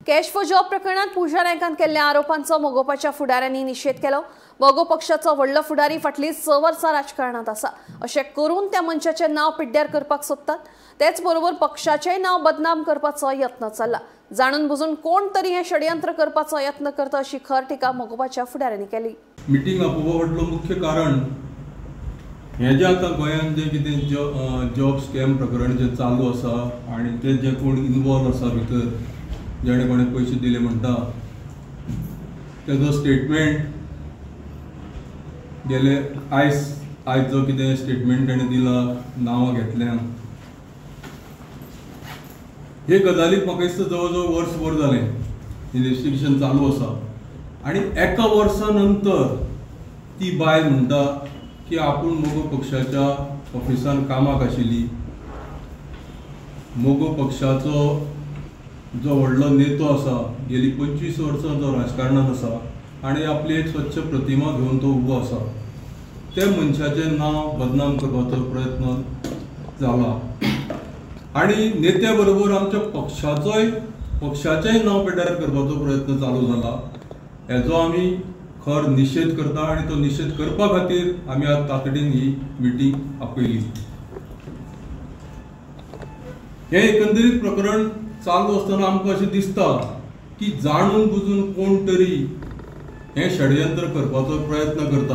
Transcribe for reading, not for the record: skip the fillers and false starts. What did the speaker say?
Cash for job प्रकरणात पूजा नायकान केल्ल्या आरोपांचो मगोपाच्या फुडाऱ्यांनी निशेध केलो. मगो पक्षाचो व्हडलो फुडारी फाटलीं 6 वर्सां राजकारणांत आसा अशें करून त्या मनशाचें नांव पिड्ड्यार करपाक सोदतात. तेच बरोबर पक्षाचेंय नांव बदनाम करपाचो यत्न चल्ला. जाणून बुजून कोण तरी हें षडयंत्र करपाचो यत्न करता अशी खर टिका मगोपाच्या फुडाऱ्यांनी केली. मिटींग आपोवपा फाटलो मुख्य कारण हें जें आतां गोंयांत जें कितें जॉब स्कॅम प्रकरण जें चालू आसा आनी ते जे कोण इनवॉल्व आसा भितर जेणे कोणे पयशे दिले म्हणटा तेजो स्टेटमेंट गेले आयज जो कितें स्टेटमेंट तेणें दिला नांवां घेतल्या हे गजालीक म्हाका दिसता जवळ जवळ वर्सभर जालें इन्वेस्टिगेशन चालू आसा आनी एका वर्सा नंतर ती बायल म्हणटा की आपूण मगो पक्षाच्या ऑफिसान कामाक आशिल्ली, मगो पक्षाचो जो व्हडलो नेतो आसा गेली 25 वर्सां जो राजकारणांत आसा आनी आपली एक स्वच्छ प्रतिमा घेवन तो उबो आसा, त्या मनशाचें नांव बदनाम करपाचो प्रयत्न जाला आनी नेत्या बरोबर आमच्या पक्षाचेंय नांव पेड्ड्यार करपाचो प्रयत्न चालू जाला. हेजो आमी खर निशेध करता आनी तो निशेध करपा खातीर आमी आज तातडीन ही मिटींग आपयली. हें एकंदरीत प्रकरण चालू आसतना आमकां अशें दिसता की जाणून बुजून कोण तरी हें षडयंत्र करपाचो प्रयत्न करता.